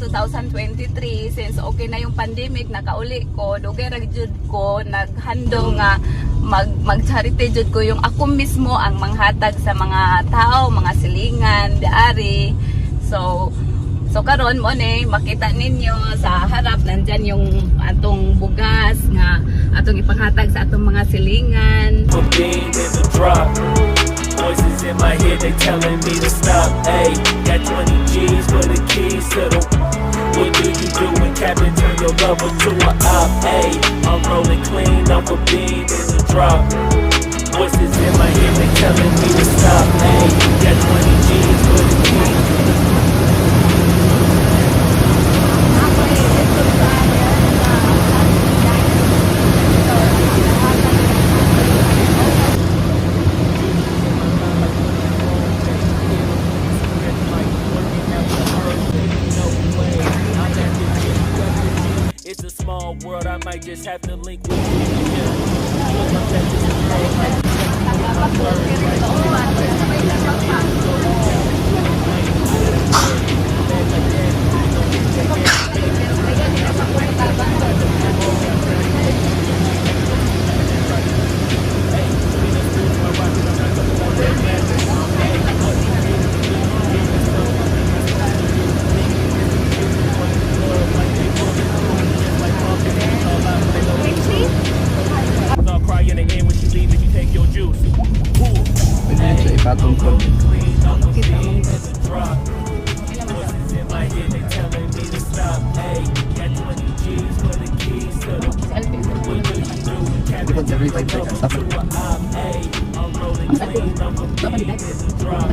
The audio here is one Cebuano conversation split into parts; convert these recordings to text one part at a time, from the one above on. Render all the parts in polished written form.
2023, since okay na yung pandemic, nakauli ko, dugay ra jud ko naghando nga mag charity jud ko, yung ako mismo ang manghatag sa mga tao, mga silingan, diari. So karon mo ni makita ninyo sa harap, nandyan yung atong bugas nga atong ipanghatag sa atong mga silingan. A beam in the drop. Voices in my head, they telling me to stop. Ayy, got 20 G's for the keys to the. What do you do when Captain turn your lover to a op? Ayy, I'm rolling clean off a beam in the drop. Voices in my head, they telling me to stop. Ayy, got 20 G's for the keys to the. It's a small world, I might just have to link with you. Yeah. Look up at this. I'll cry in the end when she leave if you take your juice. Ooh. Pwede siya ipatong ko. Clean off a beam in the drop. Voices in my head, they telling me to stop. Ayy, got 20 G's for the keys to the. What do you do when Captain Every turn your 5 seconds. lover to a op? Ayy, I'm rolling clean off a beam in the drop.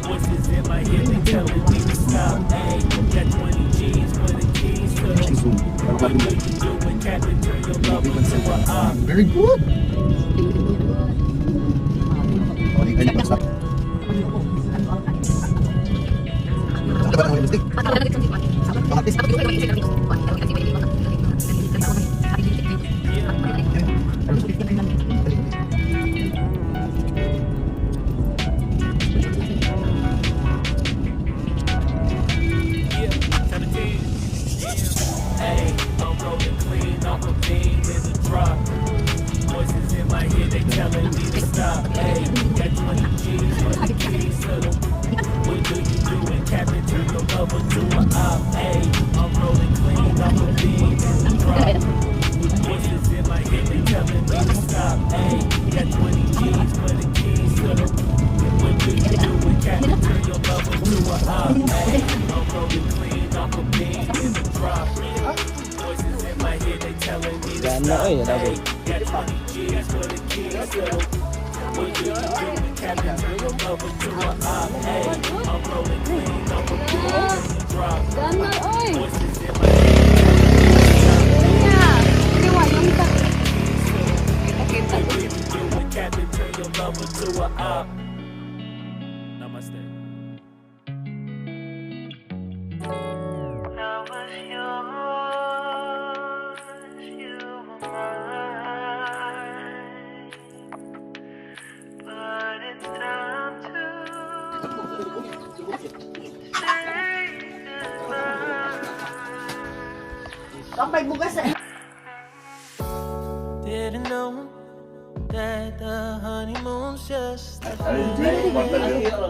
Voices in my head, they telling me to stop. Ayy, got 20 G's for the keys to the. Zoom. What do you do when Captain turn your lover to a op? Very good! Okay, ay, stop. Dapat ang mistake. Bakit? Yeah, 17. Hey, I'm rolling clean off a beam in the drop. Voices in my head, they telling me to stop. Hey, got 20 G's for the keys to the. What do you do when Captain turn your lover to a op? Hey, I'm rolling clean off a beam in the drop. Voices in my head, they telling me to stop. Hey, got 20 G's for the keys to the. What do you do when Captain turn your lover to a op? Hey, I'm rolling clean off a beam in the drop. Voices in my head, they telling me to stop. Hey, got 20 G's for the keys to the. What do you do when Captain turn your lover to a op? Hey, I'm rolling clean off a beam in the drop. Gana, oy! Voices in my head, telling me to stop. Kita-kita. What do you do when Captain turn your lover to a op? Namaste. I was yours, you were mine. But it's time to say goodbye. Kapay bugas eh. Didn't know that the honeymoon's just a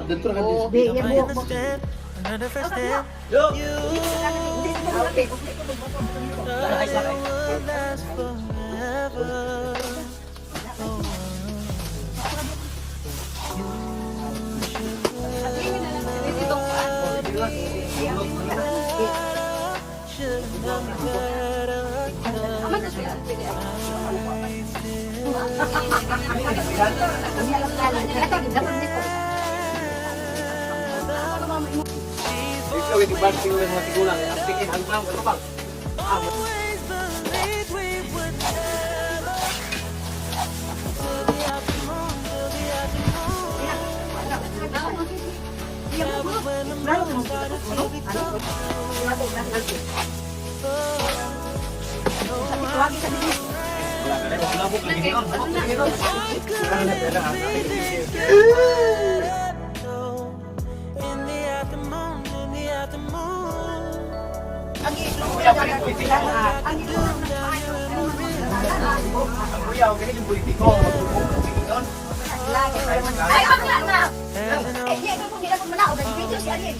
Dito na ka Di, I yan buhok. understand. I learned it firsthand. You thought it would last forever. Oh, you should love me better. Should've known better. 'Cause I still Ikaw, iti-banking lang mga tigulang. Ang tingin, ang bang, ano bang? Always believed we would never. Till the afternoon, till the afternoon. That was when the moon started to become Oh, I couldn't breathe it better. No, in the afternoon, in the afternoon. Ang kuya, ang ganit yung politiko. Magtubog. Ay, bakla na! Eh, di ako kung ko manaog, nag-video si Ariel.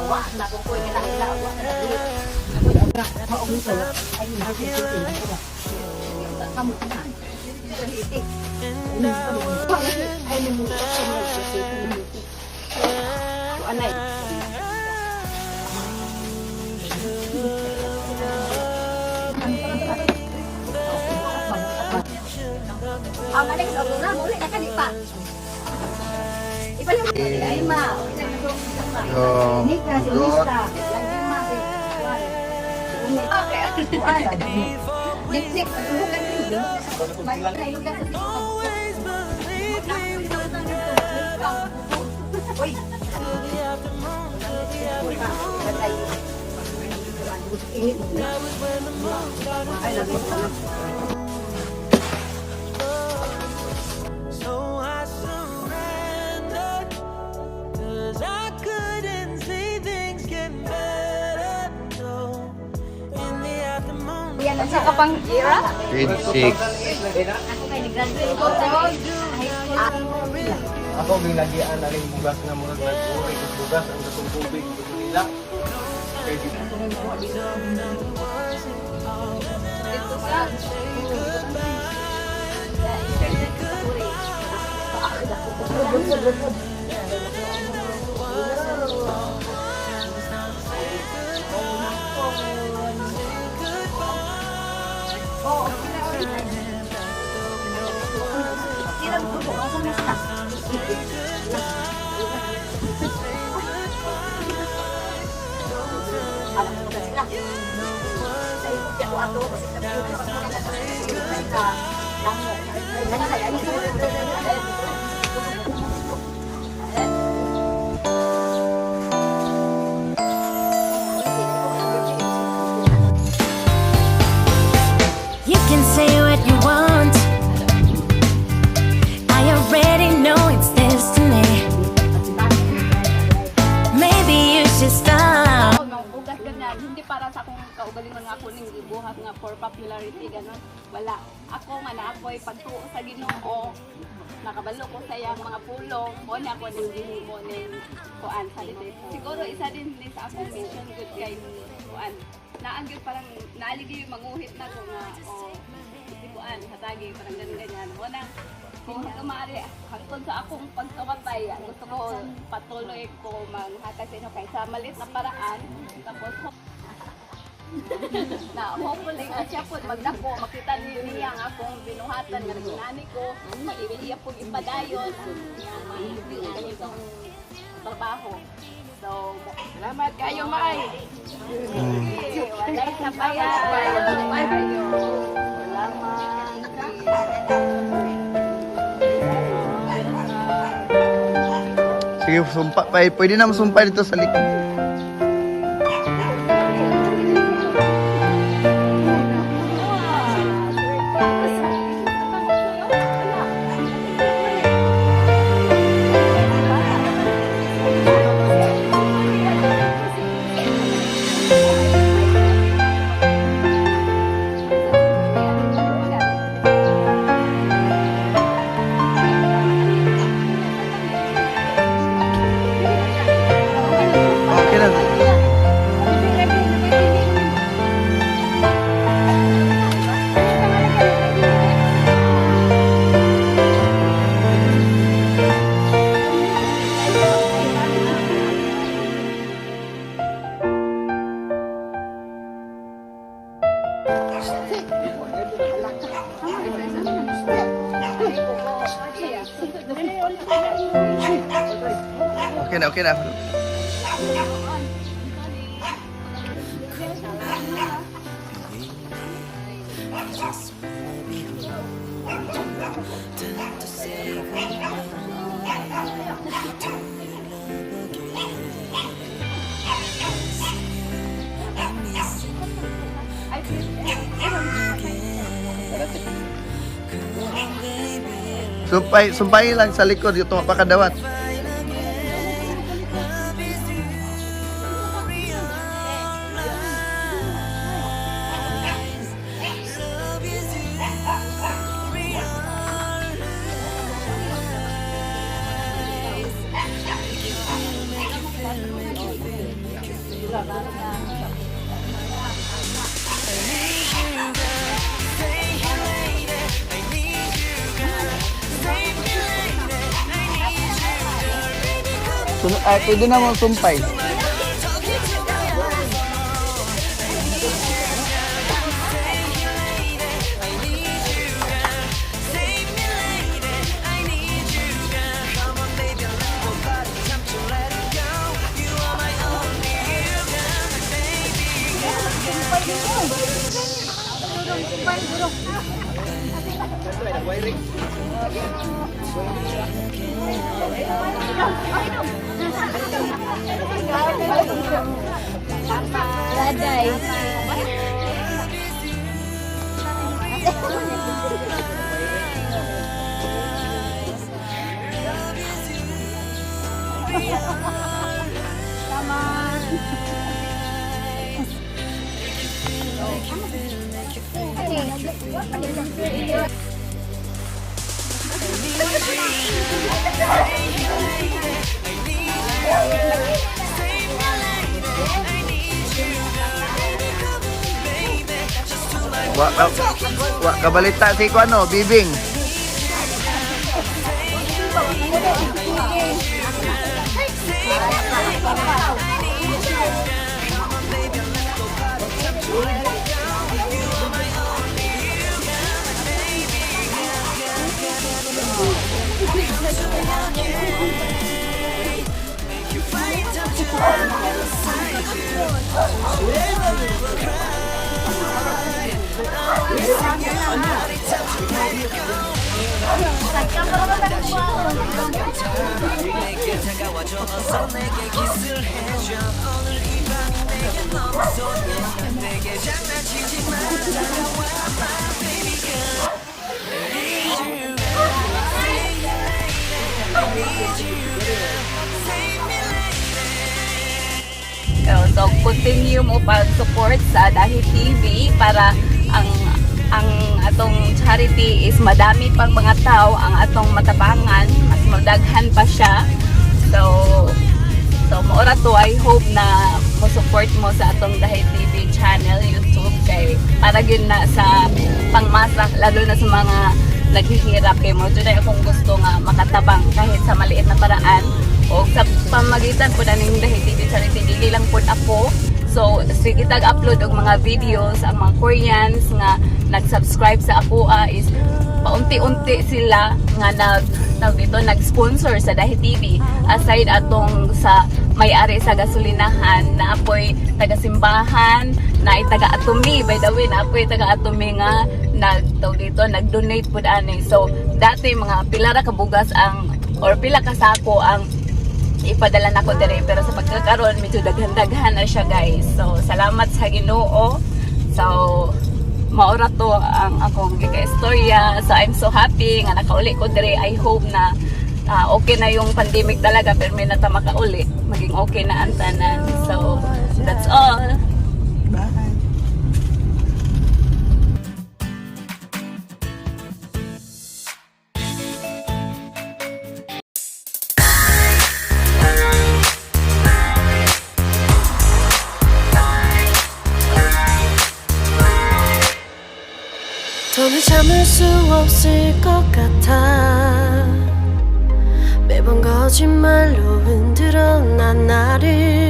Wa na kung koy kita ila wa na dili. Ang anak sa na muli na kani pa. Ipalim ay ma. So, Nika si good. Unista. Lang ma si. Okay. Dik dik lugan ni. May lugan sa Always believe we were better. Uy. Till the afternoon, till the afternoon. That was when the moon started to So I surrendered, 'cause I couldn't see things getting better. No, in the afternoon. Sa kapang era? Grade 6. Ako kay nag-graduate ko sa high school. Ako ginagian na rin bugas nga murag nag-uri kog bugas ang katong tubig sa nila. Kay di Dito sa... Sirang grupo, asa na sila? Alam mo na sila. Sa iyo, ako ato, kasi sa iyo, ako na sa iyo, sa lango. You can say what you want. I already know it's destiny. Maybe you should stop. Ako, nung ugat ganyan, hindi para sa akong kaugalingon nga ako ning gibuhat nga for popularity, ganon. Wala. Ako nga na ako'y pagtuo sa Ginoo, nakabalo ko sa iyang mga pulong, mo na ako ning gihimo ning kuan sa litik. Siguro isa din ni sa akong mission good kay kuan. Naang gyud parang naaligi manguhit na ko nga oh, si kuan hatagi parang ganun ganyan. Mo na kung hanggang maaari, hangtod sa akong pagkamatay, gusto ko patuloy ko manghatag sa inyo kahit sa maliit na paraan. Tapos, na hopefully nga siya po magdako makita niya ang akong binuhatan nga nagunani ko maiiya po ipadayon ang iyang mga ganitong trabaho. So, salamat kayo, May. Okay, walay sabayan. Kayo. Salamat. Sige, sumpa pa. Pwede na sumpa dito sa likod. Okay na. Okay na, okay na. Sumpay, sumpay lang sa likod, yung tumapakadawat. Ay, pwede na mo sumpay. Daday. Wa kabalita si ko ano, Bibing. So, continue mo pag-support sa Dahi TV para ang atong charity is madami pang mga tao ang atong matabangan, mas madaghan pa siya. So maura to. I hope na mo support mo sa atong Dahi TV channel YouTube kay para gyud na sa pangmasa, lalo na sa mga naghihirap, kay mo jud ay akong gusto nga makatabang kahit sa maliit na paraan o sa pamagitan po na ning Dahi TV charity. Dili lang pod ako. So sige, tag upload og mga videos. Ang mga Koreans nga nag-subscribe sa ako is paunti-unti sila nga nag tawag dito, nag-sponsor sa Dahi TV. Aside atong sa may-ari sa gasolinahan, na apoy taga-simbahan, na ay taga-atumi, by the way, na apoy taga-atumi nga nag tawag dito, nag-donate pud ani. So dati mga pila ra ka bugas ang or pila ka sako ang ipadala nako dire, pero sa pagkakaroon medyo daghan-daghan na siya, guys. So salamat sa Ginoo. So maura to ang akong gika-istorya. So I'm so happy nga nakauli ko dire. I hope na okay na yung pandemic talaga, pero may nata makauli. Maging okay na ang tanan. So that's all. Bye. 더는 참을 수 없을 것 같아. 매번 거짓말로 흔들어 난 나를